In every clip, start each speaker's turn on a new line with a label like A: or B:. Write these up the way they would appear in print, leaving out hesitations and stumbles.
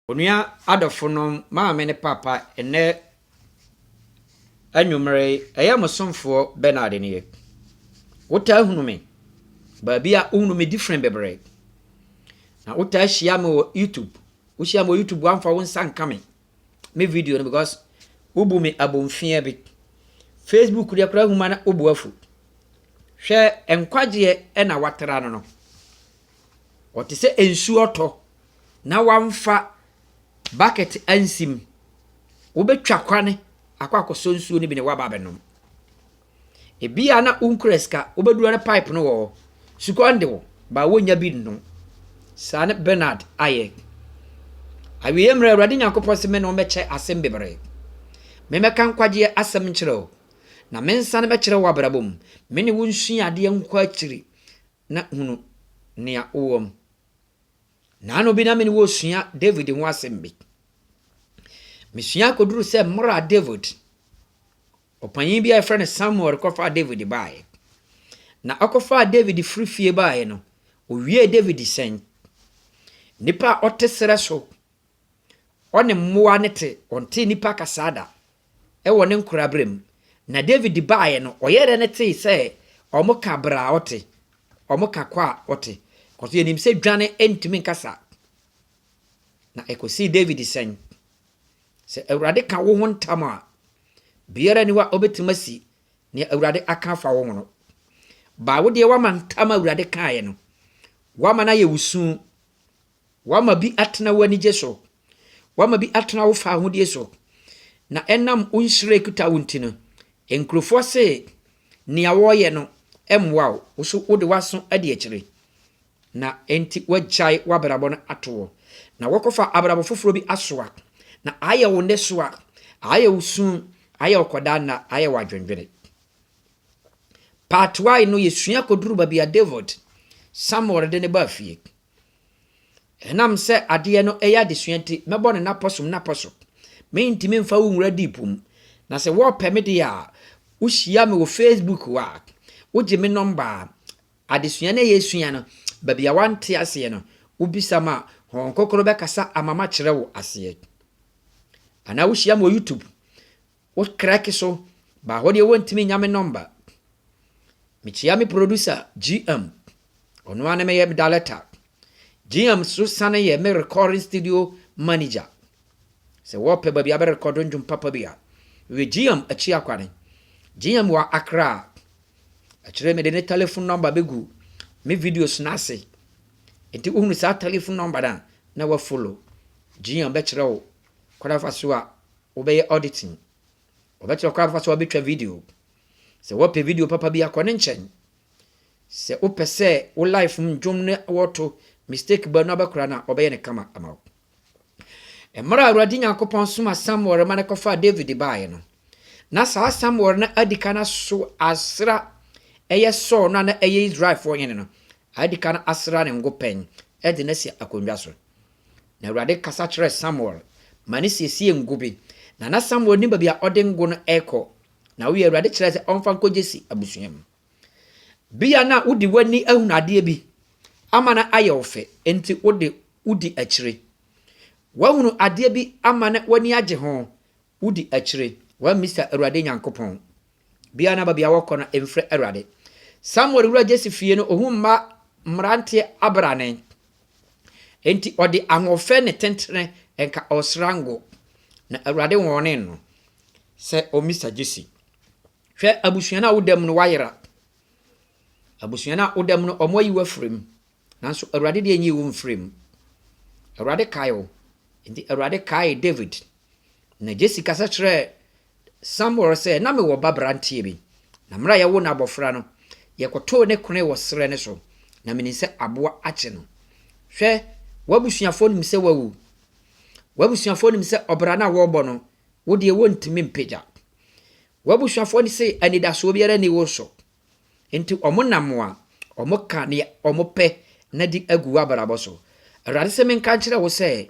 A: Onua adɔfonom, maame ne papa, ɛnnɛ anwummerɛ yi, ɛyɛ mo somfoɔ Bernard nie. Wotaa hunu me baabi a wohunu me different bebree. Na wotaa hyia me wɔ YouTube. Wohyia me wɔ YouTube woamfa wo nsa nka me me video no because wobu me abomfia bi. Facebook deɛ koraa huma na wobu afu. Hwɛ nkwagyeɛ ɛna watra no no. Ɔte sɛ nsuo ɔtɔ na wamfa bucket ansi mu. Wobɛtwa kwane akɔ akɔsɔ nsuo no bi na woaba abɛnom. Ebia na wonkura sika, wobɛduru ne pipe no wɔ hɔ. Sukɔ nde wo, ba wonya bi nnom. Saa ne Bernard ayɛ. Awieɛ mmerɛ Awurade Nyankopɔn se me ne wo mmɛkyɛ asɛm bebree. Memmɛka nkwagyeɛ asɛm nkyerɛ wo, na mensane mɛkyerɛ wo abrabɔ mu. Me ne wo nsua adeɛ nkɔ akyiri na hunu nea wowɔ mu. Naano bi na me ne wo resua David ho asɛm bi. Mesua kɔduru sɛ mmerɛ a David, ɔpanyin bi a yɛfrɛ no Samuel kɔfaa David baeɛ. Na ɔkɔfaa David firi fie baeɛ no, owiee David sɛn? Nipa a ɔte serɛ so, ɔne mmoa ne te, ɔnte nipa kasaa da ɛwɔ ne nkoraberɛ mu. Na David baeɛ no, ɔyɛɛ dɛ ne tee sɛ ɔmo ka berɛ a ɔte, ɔmo ka kɔ a ɔte. Kɔso yɛnim sɛ dwane ntumi nkasa. Na ɛkɔsii David sɛn? Sɛ Awurade ka wo ho ntam a, biara ni hɔ a ɔbɛtumi asi nea Awurade aka afa wo ho no. Baa wo deɛ woama ntam a Awurade kaeɛ no, woama no ayɛ wo su. Woama bi atena w'anigye so. Woama bi atena wo fawohodie so. Na ɛnam wo nhyira ekuta wo nti no, nkurɔfoɔ se nea wɔreyɛ no mmoa wo. Wo so wode w'aso adi akyire. Na enti woagyae w'abrabɔ no ato hɔ. Na wɔkɔfa abrabɔ foforɔ bi asoa. Na ayɛ wo nnesoa, ayɛ wo su, ayɛ wo kɔdaa nna, ayɛ wo adwendwene. Part I no yɛsua kɔduru baabi a David, Samuel de ne baa fie. Ɛnam sɛ adeɛ no ɛyɛ adesua nti, mɛbɔ ne napɔ so napɔ so. Mentumi mfa wo nwura deep mu. Na sɛ wɔɔpɛ me deɛ a, wohyia me wɔ Facebook a, wogye me number a, adesua no a yɛsua no, baabi a wante aseɛ no, wobisa ma Honhom Kronkron bɛkasa ama makyerɛ wo aseɛ. Anaa wohyia me wɔ YouTube, wo krɛke so, baa hɔ deɛ wɔntumi nya me number. Mekyia me producer GM, ɔno ara ne meyɛ me director. GM so sane yɛ me recording studio manager. Sɛ wɔpɛ baabi a bɛrekɔdo ndwom papa bi a, wɛ GM akyi akwane. GM wɔ Accra. Akyerɛ mede ne telephone number bɛgu me videos no ase. Nti wohunu saa telephone number no a, na wafollow. GM bɛkyerɛ wo kwan afa so a wobɛyɛ auditing. Ɔbɛkyerɛ kwan afa so a wobɛtwa video. Sɛ wɔpɛ video papa bi akɔ ne nkyɛn. Sɛ wopɛ sɛ wo life mu ndwom ne wɔto mistake ba no abɛkora no a, ɔbɛyɛ ne kama ama wo. Mmerɛ a Awurade Nyankopɔn soma Samuel ma no kɔfaa David baeɛ no, na saa Samuel no adi kan aso asra ɛyɛ Saul no a na ɛyɛ Israelfoɔ hene no, adi kan asra ne ngo pɛn de no asi akonnwa so. Na Awurade kasa kyerɛɛ Samuel ma ne siesie ngo bi. Na na Samuel nim baabi a ɔde ngo no ɛrekɔ. Na woyɛ Awurade kyerɛ sɛ ɔmfa nkɔ Jesse abusua mu. Bia na wode w'ani ahunu adeɛ bi ama no ayɛ wo fɛ, enti wode wodi akyire. Woahunu adeɛ bi ama no w'ani agye ho, wodi akyire. Woammisa Awurade Nyankopɔn. Bia na baabi a wɔkɔ no mfrɛ Awurade. Samuel wura Jesse fie no, ohun mma mmeranteɛ abrane. Enti ɔde ahoɔfɛ ne tentene nka ɔsra ngo. Na Awurade wɔne no sɛ ɔmmisa Jesse. Hwɛ abusua no a woda mu no woayera. Abusua no a woda mu no ɔmo ayi wo afiri mu. Nanso Awurade deɛ nyi wo mfiri mu. Awurade kae wo. Nti Awurade kae David. Na Jesse kasa kyerɛɛ Samuel sɛ, na mewɔ ba beranteɛ bi. Na mmerɛ a yɛwo no abɔfra no, yɛkɔtoo ne kone wɔ serɛ no so. Na menim sɛ aboa akye no. Hwɛ, w'abusuafoɔ nim sɛ wawu. W'abusuafoɔ nim sɛ ɔbra no a wɔrebɔ no, wo deɛ wɔntumi mpagya. W'abusuafoɔ no se anidasoɔ biara nni wo so. Nti ɔmo nam a, ɔmo ka nea ɔmo pɛ na di agu w'abrabɔ so. Awurade sɛ menka nkyerɛ wo sɛ,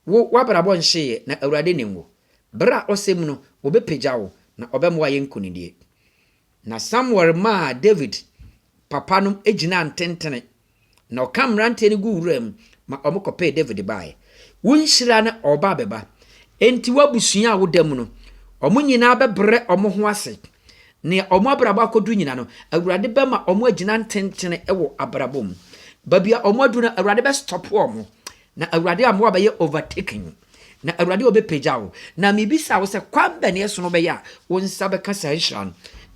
A: wo w'abrabɔ nhyeeɛ na Awurade nim wo. Berɛ a ɔsɛ mu no, wɔbɛpagya wo na ɔbɛma woayɛ nkonimdie. Na Samuel maa David papa no gyinaa ntentene na ɔka mmeranteɛ no gu wura mu ma ɔmo kɔpɛɛ David baeɛ. Wo nhyira no ɔreba abɛba. Enti w'abusua a woda mu no, wɔn nyinaa bɛbrɛ wɔn ho ase. Nea wɔn abrabɔ akɔduru nyinaa no, Awurade bɛma wɔn agyina ntentene wɔ abrabɔ mu. Baabi a wɔn aduru no, Awurade bɛstɔpo wɔn. Na Awurade ama wɔabɛyɛ overtaking. Na Awurade ɔbɛpagya wo. Na mebisa wo sɛ, kwan bɛn na ɛsono bɛyɛ a wo nsa bɛka saa nhyira no?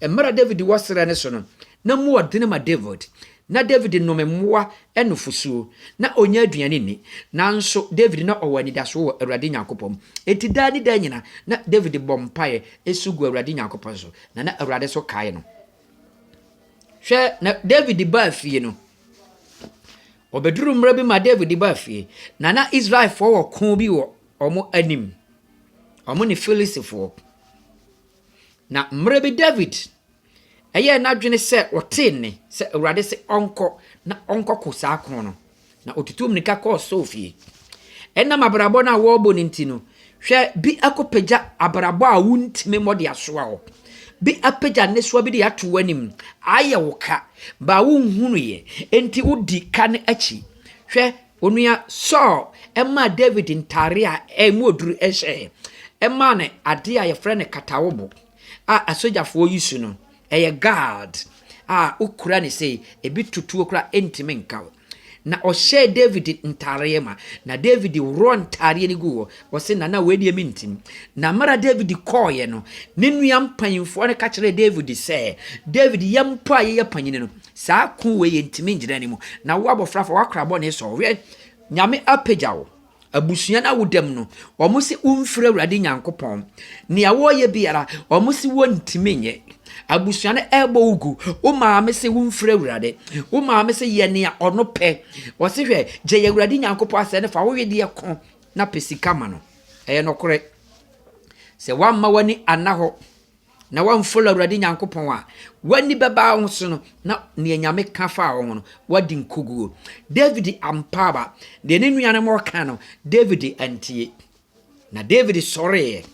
A: Mmerɛ a David wɔ serɛ no so no, na mu ɔdene ma David. Na David nom mmoa nufosuo. Na ɔnnya aduane nni. Nanso David na ɔwɔ anidasoɔ wɔ Awurade Nyankopɔn mu. Enti daa ne daa nyina, na David bɔ mpaeɛ su gu Awurade Nyankopɔn so, na na Awurade nso kae no. Hwɛ, na David baa fie no, ɔbɛduru mmerɛ bi ma David baa fie, na na Israelfoɔ wɔ ko bi wɔ wɔn anim, wɔn ne Filistifoɔ. Na mmerɛ bi David ɛyɛɛ n'adwene sɛ ɔtee nne sɛ Awurade se ɔnkɔ na ɔnkɔko saa ko no, na ɔtutuu mmirika kɔɔ Saul fie. Ɛnam abrabɔ no a wɔrebɔ no nti no, hwɛ, bi akɔpagya abrabɔ a wontumi mmɔ de asoa wo. Bi apagya nnesoa bi de ato w'anim, ayɛ wo ka, baa wonhunuiɛ, enti wodi ka no akyi. Hwɛ, onua Saul maa David ntare a ɛmu oduru hyɛɛ, ɛmaa no adeɛ a yɛfrɛ no katawobo a asogyafoɔ yi su no, ɛyɛ guard a wokura ne sei, ebi tutuo koraa ɛntumi nka wo. Na ɔhyɛɛ David ntaareɛ ma, na David worɔ ntaareɛ no guu hɔ. Ɔse, Nana, wei deɛ mentim. Na mmerɛ David kɔɔeɛ no, ne nua mpanyimfoɔ no ka kyerɛɛ David sɛ, David, yɛn mpo a yɛyɛ panyini no, saa ko wei yɛntumi ngyina ne mu. Na wo abɔfra fa w'akora bɔne sɔ. Hwɛ, Nyame apagya wo. Abusua no a woda mu no, wɔn se womfiri Awurade Nyankopɔn. Nea wɔreyɛ biara, wɔn se wɔntumi nyɛ. Abusua no ɛrebɔ wo gu. Wo maame se womfiri Awurade. Wo maame se yɛ nea ɔno pɛ. Ɔse hwɛ, gye Awurade Nyankopɔn asɛ no fa wo wedeɛ ko na pɛ sika ma no. Ɛyɛ nokorɛ. Sɛ woamma w'ani anna hɔ na woamfollow Awurade Nyankopɔn a, w'ani bɛba wo so no, na nea Nyame ka faa wo ho no, woadi nkoguo. David ampa aba. Deɛ ne nuanom ɔka no, David antie. Na David sɔreeɛ,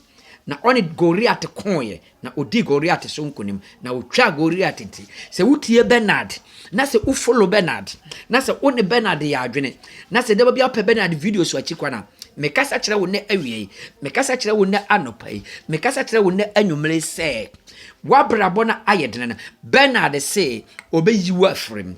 A: na ɔne Goliat koeɛ, na ɔdii Goliat so nkonim, na ɔtwaa Goliat ti. Sɛ wotie Bernard, na sɛ wo follow Bernard, na sɛ wo ne Bernard yɛ adwene, na sɛ daba bi apɛ Bernard video so akyi kwan a, mekasa kyerɛ wo nnɛ awia yi, mekasa kyerɛ wo nnɛ anɔpa yi, mekasa kyerɛ wo nnɛ anwummere sɛ, w'abrabɔ no ayɛ dene no, Bernard se ɔbɛyi wo afiri mu.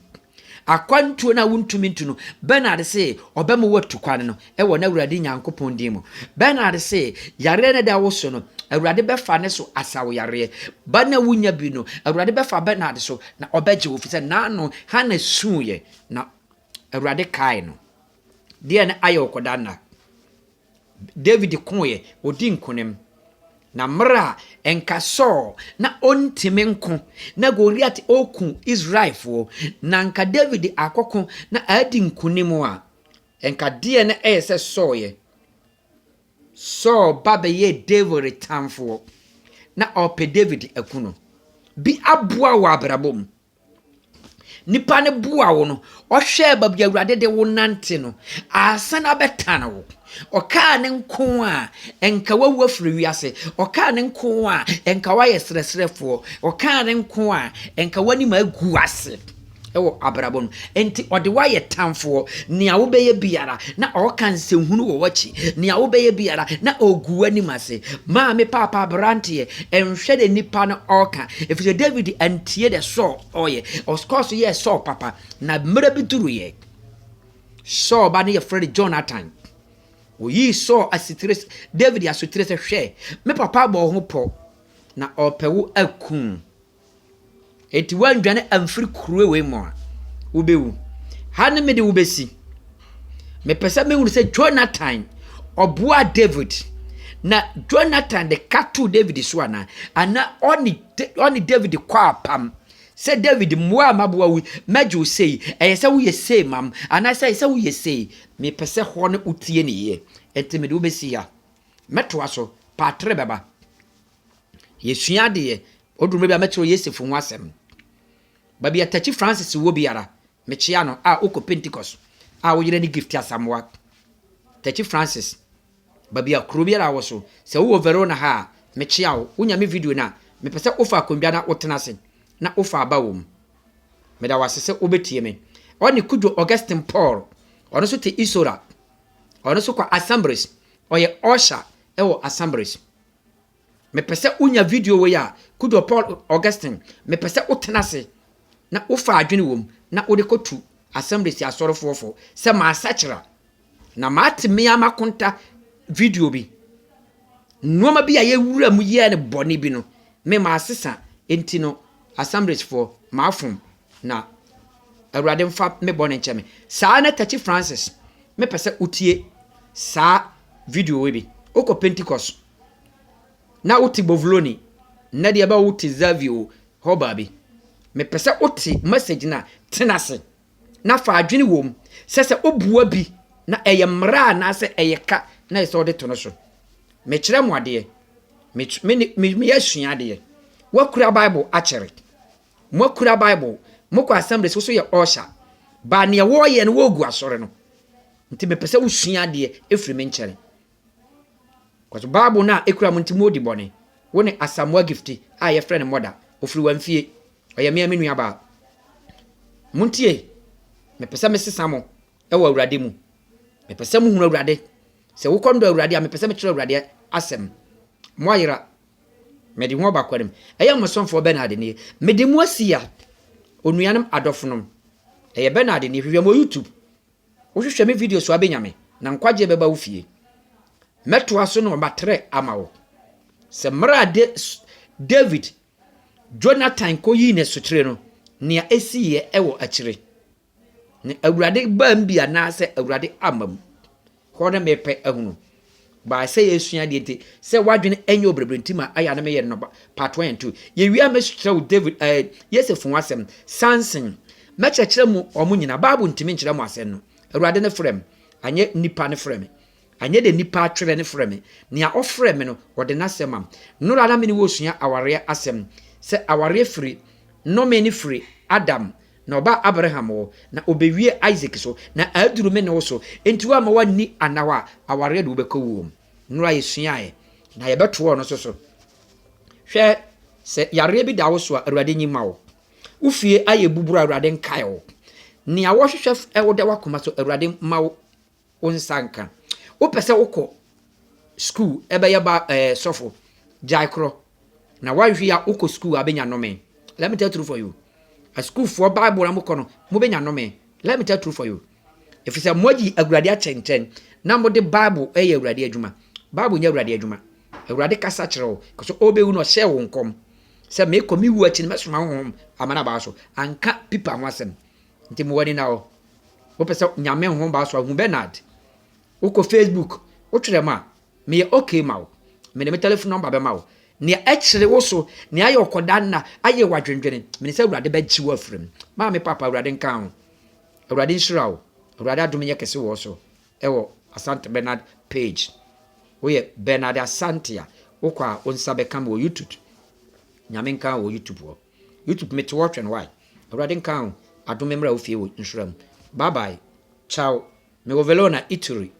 A: Akwantuo no a wontumi ntu no, Bernard se ɔbɛma woatu kwan no wɔ n'Awurade Nyankopɔn din mu. Bernard se yareɛ no da wo so no, Awurade bɛfa ne so asa wo yareɛ. Ba no a wonya bi no, Awurade bɛfa Bernard so na ɔbɛgye wo, firi sɛ n'ano Hana suiɛ na Awurade kae no. Deɛ na ayɛ wo kɔda nna. David koeɛ, ɔdi nkonim. Na mmerɛ a ɛnka Saul na ɔntumi nko, na Goliat ɔreku Israelfoɔ, na nka David akɔko na adi nkonim a, ɛnka deɛ na ɛyɛ sɛ Saul yɛ. Saul ba bɛyɛɛ David tamfoɔ, na ɔrepɛ David aku no. Bi aboa wɔ abrabɔ mu. Nipa no boa wo no, ɔhwɛɛ baabi a Awurade de wo nante no, ansa na abɛtan wo. Ɔkaa ne nko a, nka wawu afiri wiase. Ɔkaa ne nko a, nka wayɛ srɛsrɛfoɔ. Ɔkaa ne nko a, nka w'anim agu ase wɔ abrabɔ no. Enti ɔde wo ayɛ tamfoɔ. Nea wobɛyɛ biara, na ɔreka nsɛnhunu wɔ w'akyi. Nea wobɛyɛ biara, na ɔregu w'anim ase. Maame, paapa, aberanteɛ, nhwɛ deɛ nipa no ɔreka. Ɛfiri sɛ David antie deɛ Saul ɔreyɛ. Ɔkɔɔ so yɛɛ Saul papa. Na mmerɛ bi duruiɛ, Saul ba no yɛfrɛ no Jonathan. Ɔyii Saul asitire, David asotire sɛ, hwɛ, me papa abɔ wo ho pɔ, na ɔrepɛ wo akum. Enti woandwane amfiri kuro wei mu a, wobɛwu. Ha ne mede wo bɛsi. Mepɛ sɛ mehunu sɛ Jonathan ɔboaa David na Jonathan de ka too David so anaa? Anaa ɔne, ɔne David kɔ apam sɛ David mmoa a maboa wo mɛgye wo sei, ɛyɛ sɛ woyɛ sei mam, anaasɛ ɛyɛ sɛ woyɛ sei. Mepɛ sɛ hɔ no wotie ne yie. Enti mede wo bɛsi ha. Mɛtoa so, part 3 bɛba. Yɛsua adeɛ. Ɔduru mmerɛ bi a mɛkyerɛ Yosef ho asɛm. Baabi a Takyi Francis wɔ biara, mekyea no a wokɔ Pentecost a wo yere ne Gift Asamoah. Takyi Francis, baabi a kuro biara a wɔ so, sɛ wowɔ Verona ha a, mekyea wo. Wonya me video no a, mepɛ sɛ wofa akonnwa na wotena ase na wofa aba wɔ mu. Meda wo ase sɛ wobɛtie me. Ɔne Kudwo Augustine Paul, ɔno nso te Isora. Ɔno nso kɔ Assemblies. Ɔyɛ usher wɔ Assemblies. Mepɛ sɛ wonya video wei a, Kudo Paul Augustine, mepɛ sɛ wotena ase na wofa adwene wom na wode kɔtu Assemblies asɔrefoɔ fo sɛ masakyera na mate me ara m'akonta video bi. Nnoɔma bi a yɛwura mu yɛɛ no bɔne bi no, me masesa, enti no Assemblies foɔ mafom na Awurade mfa me bɔne nkyɛ me. Saa na Tachi Francis, mepɛ sɛ wotie saa video wei bi. Wokɔ Pentecost na wote Bovloni, nnɛ deɛ ɛbɛ wote Xavier hɔ baabi. Mepɛ sɛ wote message no a, tena ase na fa adwene wom sɛ sɛ wobua bi na ɛyɛ mmara anaasɛ ɛyɛ ka na ɛsɛ sɛ wode to no so. Mekyerɛ mo adeɛ. Me, me, me, meyɛ sua adeɛ. Woakura Bible akyɛre. Moakura Bible. Mokɔ assemblies, wo so yɛ usher. Ba nea wɔreyɛ no, wɔregu asɔre no. Nti mepɛ sɛ wosua adeɛ ɛfiri me nkyɛn. Kɔso Bible no a ɛkura mo nti modi bɔne. Wo ne Asamoah Gifty a yɛfrɛ no Mɔda. Ɔfiri wamfie. Ɔyɛ mea me nuabaa. Montie, mepɛ sɛ mesesa mo wɔ Awurade mu. Mepɛ sɛ mohunu Awurade. Sɛ wokɔ ndɔ Awurade a, mepɛ sɛ mekyerɛ Awurade asɛm. Moayera. Mede ho aba kwanim. Ɛyɛ mo somfoɔ Bernard nie. Mede mo asi a, onuanom adɔfonom. Ɛyɛ Bernard nie. Hwehwɛ me wɔ YouTube. Wohwehwɛ me video so a bɛnya me, na nkwagyeɛ bɛba wo fie. Mɛtoa so na matrɛ ama wo. Sɛ mmerɛ a David Jonathan kɔyii no asutire no, nea ɛsiiɛ wɔ akyire. Na Awurade baa mu bi anaasɛ Awurade amma mu. Hɔ na mepɛ ahunu. Baa sɛ yɛsua adeɛ nti, sɛ w'adwene ɛnyɛ oberebere nti ma ayɛ a na meyɛ no part 1 and 2. Yɛwie a mɛkyerɛ wo David, eh, Yosef ho asɛm, Samson. Mɛkyerɛkyerɛ mu wɔn nyinaa. Bible ntumi nkyerɛ mo asɛm no. Awurade ne frɛ me, anyɛ nipa ne frɛ me. Anyɛ deɛ nnipa atwerɛ no frɛ me. Nea ɔfrɛ me no, ɔde n'asɛm ma me. Nnora na me ne wo resua awareɛ asɛm. Sɛ awareɛ firi, nnome no firi Adam, na ɔbaa Abraham hɔ, na ɔbɛwie Isak so, na aduru me ne wo so. Enti woamma woanni anna hɔ a, awareɛ de wobɛkɔ wuo mu. Nnora yɛsuaeɛ, na yɛbɛtoɔ no nso so. Hwɛ, sɛ yareɛ bi da wo so a, Awurade nyi mma wo. Wo fie ayɛ buburo a, Awurade nkae wo. Nea wɔhwehwɛ wo da w'akoma so, Awurade mma wo wo nsa nka. Wopɛ sɛ wokɔ sukuu ɛbɛyɛ ba ɛɛ eh, sɔfo, gyae korɔ. Na woanhwɛ a wokɔ sukuu a bɛnya nnome. Let me tell truth for you. Asukuufoɔ Bible na mokɔ no, mobɛnya nnome. Let me tell truth for you. Ɛfiri sɛ moayi Awurade akyɛnkyɛn na mode Bible ɛyɛ Awurade adwuma. Bible nyɛ Awurade adwuma. Awurade kasa kyerɛ wo. Kɔsɛ ɔbɛwu no ɔhyɛɛ wo nkɔm sɛ mekɔ me wu akyi no mɛsoma honhom ama no abaa so. Anka pipa ho asɛm. Nti mo w'ani na hɔ. Wopɛ sɛ Nyame honhom ba so a, hu Bernard. Wokɔ Facebook, wotwerɛ ma a, meyɛ okay ma wo. Mede me telephone number bɛma wo. Nea ɛkyere wo so, nea ayɛ ɔkɔda nna, ayɛ wo adwendwene, menim sɛ Awurade bɛgye wo afiri mu. Maame Papa, Awurade nka ho. Awurade nhyira wo. Awurade adom nyɛ kɛse wɔ wo so. Ɛwɔ Asante Bernard page. Woyɛ Bernard Asante a, wokɔ a wo nsa bɛka me wɔ YouTube. Nyame nka wo wɔ YouTube hɔ. YouTube mete hɔ twɛn why? Awurade nka wo adome mmra wo fie wɔ nhyira mu. Bye bye. Ciao. Mewɔ Verona, Italy.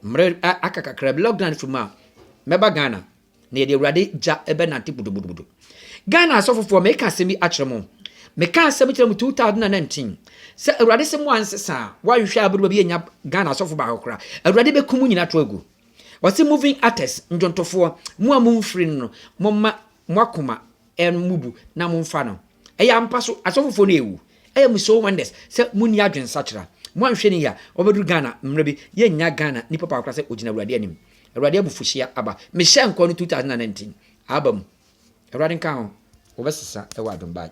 A: Mmerɛ aka kakra bi lockdown firi mu a mɛba Ghana na yɛde Awurade gya ɛbɛnante budubudubudu. Ghana asɔfofoɔ meka asɛm bi akyerɛ mo. Meka asɛm kyerɛ mo 2019 sɛ Awurade sɛ mo ansesa a woanhwɛ a bɛduru baabi yɛnya Ghana asɔfo baako koraa. Awurade bɛku mo nyina to agu. Ɔse moving artists, ndwontofoɔ, mo a momfiri no no, momma mo akoma mmubu na momfa no. Ɛyɛ ampa so, asɔfofoɔ no ɛwu. Ɛyɛ mo so wonders sɛ monni adwensakyera. Moanhwɛ no yie a, wɔbɛduru Ghana mmerɛ bi, yɛnnya Ghana nipa baako koraa sɛ ɔgyina Awurade anim. Awurade abufuhyeɛ aba. Mehyɛɛ nkɔm no 2019, aba mu. Awurade nka ho. Wɔbɛsesa wɔ adom bye.